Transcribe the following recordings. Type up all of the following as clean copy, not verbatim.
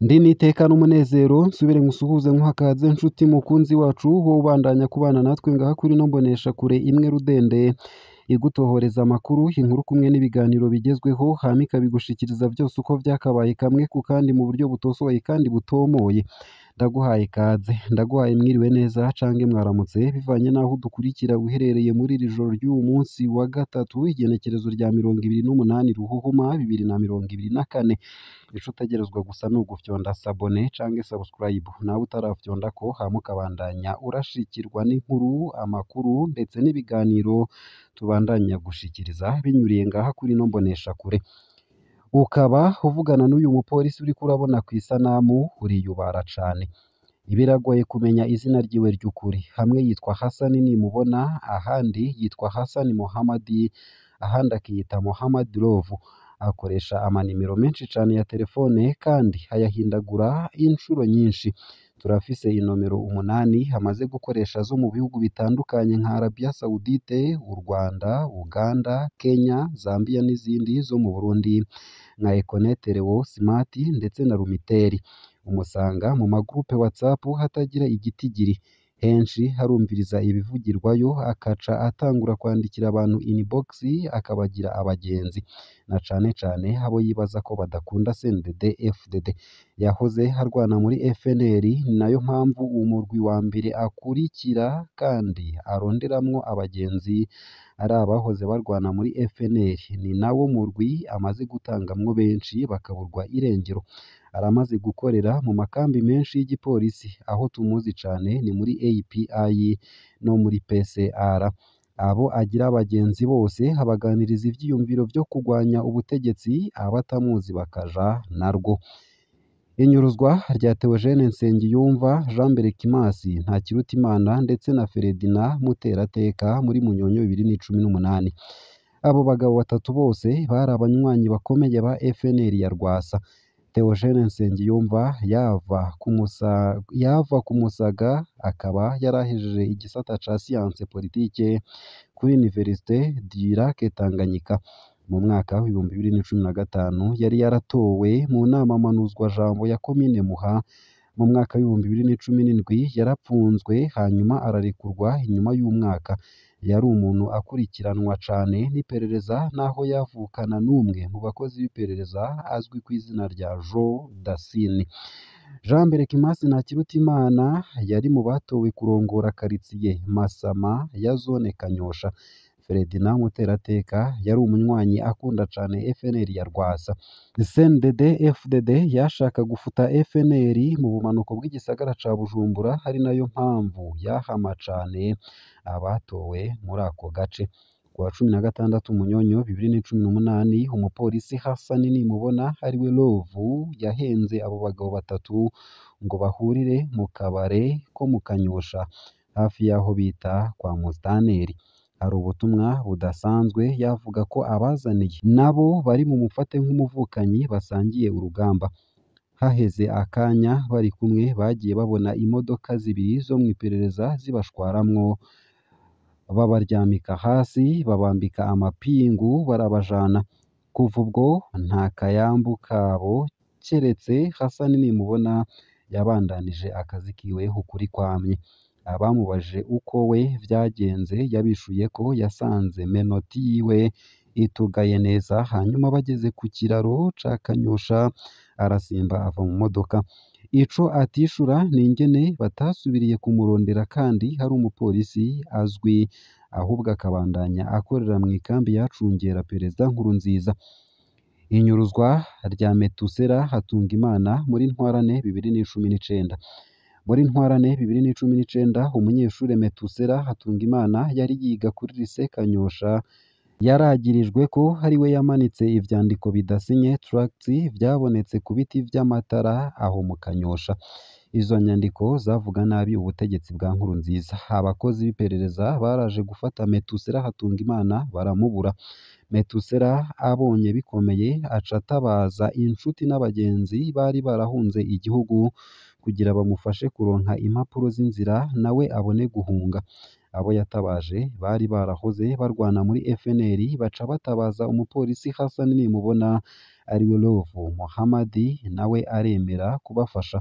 Ndi n'iteka n'umunezero nsubire nkusuhuze nkuha kaze nshuti mukunzi wacu wowe ubandanya kubana natwe ngaha kuri ino mboneshakure imwe rudende igutohoreza amakuru, inkuru kumwe n'ibiganiro bigezweho, hama ikabigushikiriza vyose uko vyakabaye kamwe ku kandi mu buryo butosoye kandi butomoye. Ndaguhaye kaze, ndaguhaye mwiriwe neza canke mwaramutse bivanye n'aho udukurikira uherereye muri iri joro ry'uwu munsi wa gatatu igenekerezo rya 28 Ruhuhuma 2024. Ico utegerezwa gusa ni ugufyonda sabone canke subscribe, nawe utarafyondako hama ukabandanya urashikirwa n'inkuru, amakuru ndetse n'ibiganiro tubandanya gushikiriza binyuriye ngaha kuri ino mboneshakure. Ukaba uvugana n'uyu mupolisi uriko urabona kw'isanamu uriyubara cane. Biragoye kumenya izina ryiwe ry'ukuri, hamwe yitwa Hassan Nimubona, ahandi yitwa Hassan Mohamadi, ahandi akiyita Mohamad Love. Akoresha amanimero menshi cane ya terefone kandi ayahindagura incuro nyinshi. Turafise inomero 8 amaze gukoresha zo mu bihugu bitandukanye nka Arabia Saudite, u Rwanda, Uganda, Kenya, Zambia n'izindi zo mu Burundi nka Econet, Leo, Smart ndetse na Lumitel. Umusanga mu magroupe WhatsApp hatagira igitigiri, henshi harumviriza ibivugirwayo akaca atangura kwandikira abantu inbox akabagira abagenzi, na cane cane abo yibaza ko badakunda CNDD FDD. Yahoze arwana muri FNL, ni nayo mpamvu umurwi wa mbere akurikira kandi aronderamwo abagenzi ari abahoze barwana muri FNL. Ni nawo murwi amaze gutangamwo benshi bakaburwa irengero. Aramaze gukorera mu makambi menshi y'igipolisi, aho tumuzi cane ni muri API no muri PCR. Abo agira abagenzi bose abaganiriza ivyiyumviro vyo kugwanya ubutegetsi, abatamuzi bakaja narwo. Inyuruzwa rya Theogene Nsengiyumva, Jean Berchmas Ntakirutimana ndetse na Ferdinand Muterateka muri Munyonyo 2018. Abo bagabo batatu bose bari abanywanyi bakomeye ba FNL ya Rwasa. Theogene Nsengiyumva yava ku Musaga akaba yarahejeje igisata ca science politique kuri Université du Lac Tanganyika. Mu mwaka w'2015 yari yaratowe mu nama mpanuzwajambo ya komine Muha. Mu mwaka w'2017 yarapfunzwe hanyuma ararekurwa inyuma y'umwaka. Yari umuntu akurikiranwa cane n'iperereza naho yavukana n'umwe mu bakozi b'iperereza azwi kw'izina rya Jean Dassini. Jean Berchmas Ntakirutimana yari mu batowe kurongora karitiye Masama ya zone Kanyosha. Ferdinand Muterateka yari umunywanyi akunda cane FNL ya Rwasa. CNDD FDD yashaka gufuta FNL mu bumanuko bw'igisagara ca Bujumbura, ari nayo mpamvu yahama cane abatowe muri ako gace. Ku wa 16 Munyonyo 2018 umupolisi Hassan Nimubona ariwe Love yahenze abo bagabo batatu ngo bahurire mu kabare ko mu Kanyosha hafi y'aho bita kwa Mustaneri. Hari ubutumwa budasanzwe yavuga ko abazaniye nabo bari bumufate nk'umuvukanyi basangiye urugamba. Haheze akanya bari kumwe bagiye babona imodoka zibiri zo mw'iperereza zibashwaramwo, babaryamika hasi babambika amapingu barabajana. Kuva ubwo nta kayambu kabo keretse Hassan Nimubona yabandanije akazi kiwe ukuri kwamye. Abamubajije uko we vyagenze yabishuye ko yasanze menoti yiwe itugaye neza, hanyuma bageze ku kiraro ca Kanyosha arasimba ava mu modoka. Ico atishura ni ingene batasubiriye kumurondera kandi hari umupolisi azwi, ahubwo akabandanya akorera mw'ikambi yacungera Perezida Nkurunziza. Inyuruzwa rya Metusera Hatungimana muri Ntwarante 2019. Muri Ntwarante 2019 umunyeshure Metusera Hatungimana yari yiga kuri lycée Kanyosha yaragirijwe ko ariwe yamanitse ivyandiko bidasinye tracts vyabonetse ku biti vy'amatara aho mu Kanyosha. Izo nyandiko zavuga nabi ubutegetsi bwa Nkurunziza. Abakozi b'iperereza baraje gufata Metusera Hatungimana baramubura. Metusera abonye bikomeye aca atabaza inshuti n'abagenzi bari barahunze igihugu kugira bamufashe kuronka impapuro z'inzira nawe abone guhunga. Abo yatabaje bari barahoze barwana muri FNL baca batabaza umupolisi Hassan Nimubona ariwe Love Mohamadi, nawe aremera kubafasha.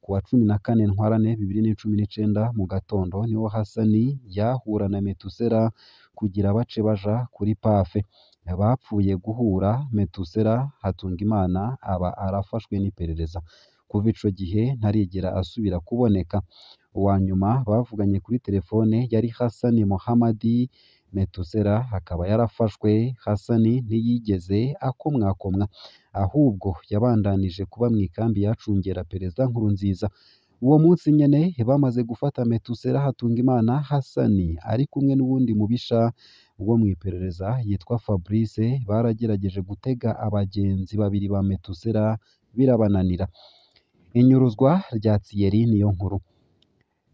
Ku wa 14 Ntwarante 2019 mu gatondo niho Hasani yahura na Metusera kugira bace baja kuri Pafe. Bapfuye guhura, Metusera Hatungimana aba arafashwe n'iperereza. Kuva ico gihe ntarigera asubira kuboneka. Uwa nyuma bavuganye kuri telefone yari Hasani Mohamadi, Metusera akaba yarafashwe. Hasani ntiyigeze akomwakomwa, ahubwo yabandanije kuba mw'ikambi yacungera Perezida Nkurunziza. Uwo munsi nyene bamaze gufata Metusera Hatungimana, Hasani ari kumwe n'uwundi mubisha wo mw'iperereza yitwa Fabrice, baragerageje gutega abagenzi babiri ba Metusera birabananira. Inyuruzwa rya Thierry Niyonkuru.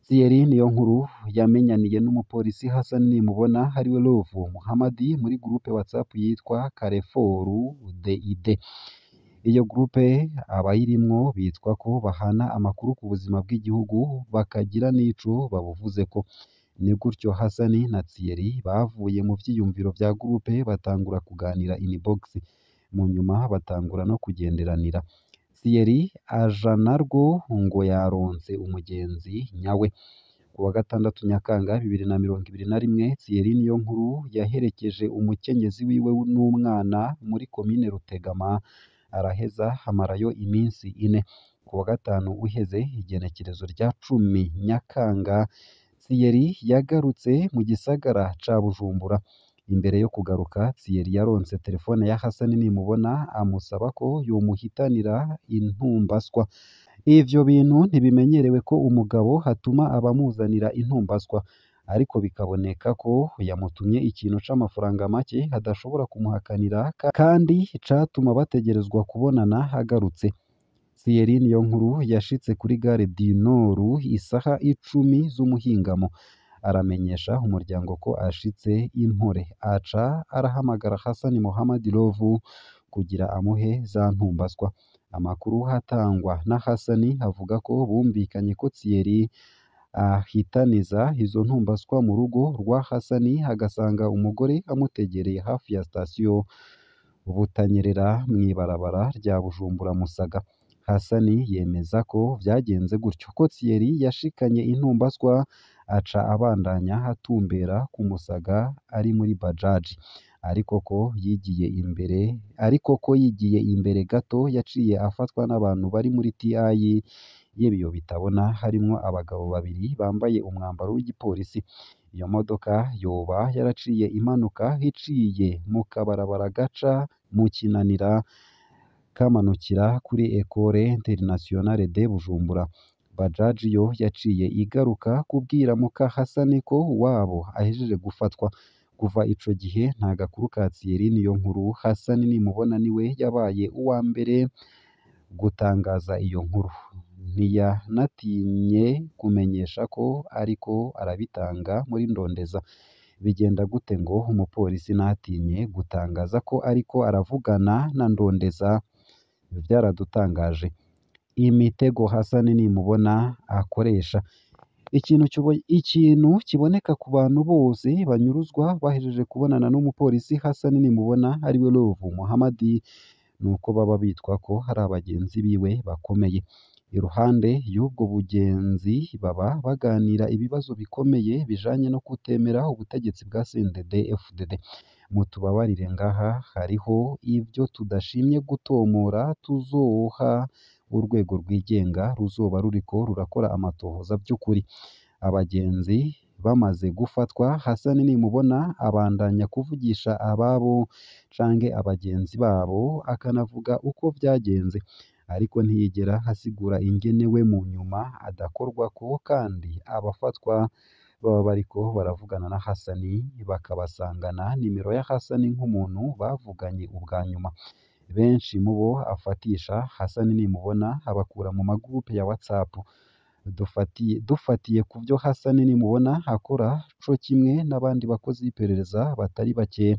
Thierry Niyonkuru yamenyaniye n'umupolisi Hassan Nimubona ariwe Love Muhamadi muri groupe WhatsApp yitwa Carrefour DID. Iyo groupe abayirimwo bitwa ko bahana amakuru ku buzima bw'igihugu bakagira n'ico babuvuzeko. Ni gutyo Hasani na Thierry bavuye mu vyiyumviro vya groupe batangura kuganira inbox, mu nyuma batangura no kugenderanira. Thierry aja narwo ngo yaronse umugenzi nyawe. Ku wa gatandatu Nyakanga 2021, Thierry Niyonkuru yaherekeje umukenyezi wiwe n'umwana muri komine Rutegama, araheza amarayo iminsi ine. Ku wa gatanu uheze, igenekerezo rya 10 Nyakanga, Thierry yagarutse mu gisagara ca Bujumbura. Imbere yo kugaruka, Thierry yaronse telefone ya Hassan Nimubona amusaba ko yomuhitanira intumbaswa. Ivyo bintu ntibimenyerewe ko umugabo hatuma abamuzanira intumbaswa, ariko bikaboneka ko yamutumye ikintu c'amafaranga make adashobora kumuhakanira kandi catuma bategerezwa kubonana agarutse. Thierry Niyonkuru yashitse kuri gare du Nord isaha 10 z'umuhingamo, aramenyesha umuryango ko ashitse impore, aca arahamagara Hassan Mohamad Love kugira amuhe za ntumbaswa. Amakuru atangwa na Hasani avuga ko bumvikanye ko Thierry ahitaniza izo ntumbaswa mu rugo rwa Hasani, agasanga umugore amutegereye hafi ya sitasiyo Butanyerera mw'ibarabara rya Bujumbura Musaga. Hasani yemeza ko vyagenze gutyo, ko Thierry yashikanye intumbaswa aca abandanya atumbera ku Musaga ari muri bajaji, ariko ko yigiye imbere gato yaciye afatwa n'abantu bari muri TI y'ibiyo bitabona, harimwo abagabo babiri bambaye umwambaro w'igipolisi. Iyo modoka yoba yaraciye imanuka iciye mu kabarabara gaca mu Kinanira kamanukira kuri Ecole Internationale de Bujumbura. Bajaji yo yaciye igaruka kubwira muka Hasani ko uwabo ahejeje gufatwa. Kuva ico gihe nta gakuru ka Thierry Niyonkuru. Hasani Nimubona niwe yabaye uwa mbere gutangaza iyo nkuru. Ntiyanatinye kumenyesha ko ariko arabitanga muri Ndondeza. Bigenda gute ngo umupolisi ntatinye gutangaza ko ariko aravugana na Ndondeza? Vyaradutangaje. Imitego Hasani Nimubona akoresha. Ikintu kiboneka ku bantu bose banyuruzwa bahejeje kubonana n'umupolisi Hasani Nimubona ariwe Love Muhamadi, nuko baba bitwa ko ari abagenzi biwe bakomeye. Iruhande y'ubwo bugenzi baba baganira ibibazo bikomeye bijanye no kutemera ubutegetsi bwa CNDD-FDD. Mutubabarire ngaha hariho ivyo tudashimye gutomora, tuzoha urwego rwigenga ruzoba ruriko rurakora amatohoza vy'ukuri. Abagenzi bamaze gufatwa, Hasani Nimubona abandanya kuvugisha ababo canke abagenzi babo, akanavuga uko vyagenze, ariko ntiyigera asigura ingene we mu nyuma adakorwako, kandi abafatwa baba bariko baravugana na Hasani bakabasangana nimero ya Hasani nk'umuntu bavuganye ubwa nyuma. Benshi mu bo afatisha Hasani Nimubona abakura mu magroupe ya WhatsApp. Dufatiye ku vyo Hasani Nimubona akora co kimwe n'abandi bakozi b'iperereza batari bake,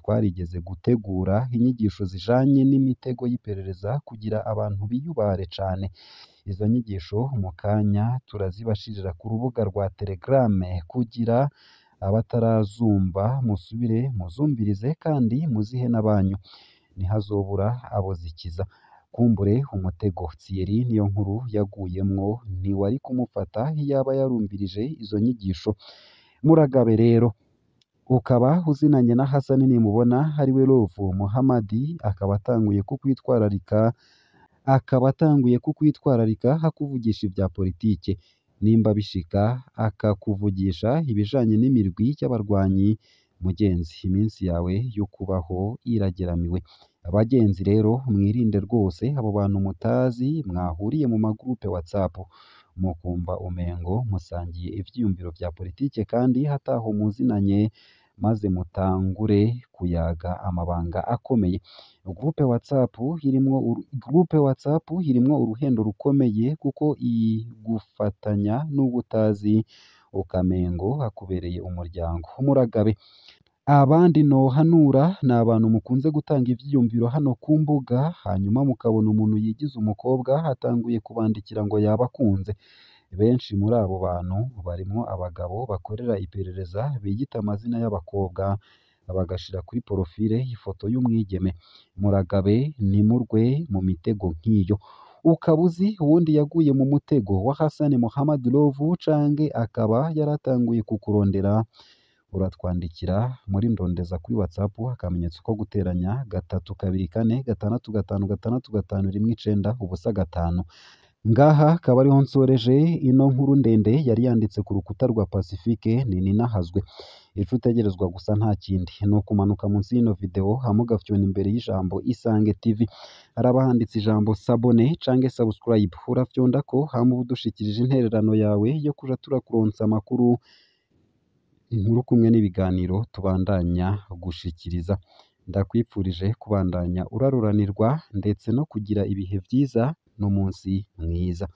twarigeze gutegura inyigisho zijanye n'imitego y'iperereza kugira abantu biyubare cane. Izo nyigisho mu kanya turazibashirira ku rubuga rwa Telegram kugira abatarazumva musubire muzumvirize kandi muzihe n'abanyu. ntihazobura abo zikiza. Kumbure umutego Thierry Niyonkuru yaguyemwo ntiwari kumufata iyaba yarumvirije izo nyigisho. Muragabe rero, ukaba uzinanye na Hassan Nimubona ariwe Love Muhammad akaba atanguye kukwitwararika akuvugisha ivya politike, nimba bishika akakuvugisha ibijanye n'imirwi y'abarwanyi, mugenzi iminsi yawe yo kubaho irageramiwe. Bagenzi rero mwirinde rwose abo bantu mutazi mwahuriye mu magroupe WhatsApp, mukumva umengo musangiye ivyiyumviro vya politike kandi hataho muzinanye, maze mutangure kuyaga amabanga akomeye. Groupe WhatsApp irimwo uruhendo rukomeye kuko igufatanya n'uwutazi ukamengo akubereye umuryango. Muragabe. Abandi nohanura ni abantu mukunze gutanga ivyiyumviro hano ku mbuga, hanyuma mukabona umuntu yigize umukobwa atanguye kubandikira ngo yabakunze. Benshi muri abo bantu barimwo abagabo bakorera iperereza biyita amazina y'abakobwa, bagashira kuri porofile ifoto y'umwigeme. Muragabe ntimurwe mu mitego nk'iyo. Ukaba uzi uwundi yaguye mu mutego wa Hassan Muhammad Love canke akaba yaratanguye kukurondera, uratwandikira muri ndondeza kuri WhatsApp akamenyetso ko guteranya 3 2 4 6 5 6 5 1 9 0 5. Ngaha akaba ariho nsoreje ino nkuru ndende yari yanditse ku rukuta rwa Pacifique Nininahazwe. Ico utegerezwa gusa nta kindi ni ukumanuka munsi y'ino video hama ugafyona imbere y'ijambo Isange TV, haraba handitse ijambo sabone canke subscribe, urafyondako hama uba udushikirije intererano yawe yo kuja turakuronsa amakuru, inkuru kumwe n'ibiganiro tubandanya gushikiriza. Ndakwipfurije kubandanya uraruranirwa ndetse no kugira ibihe vyiza n'umunsi mwiza.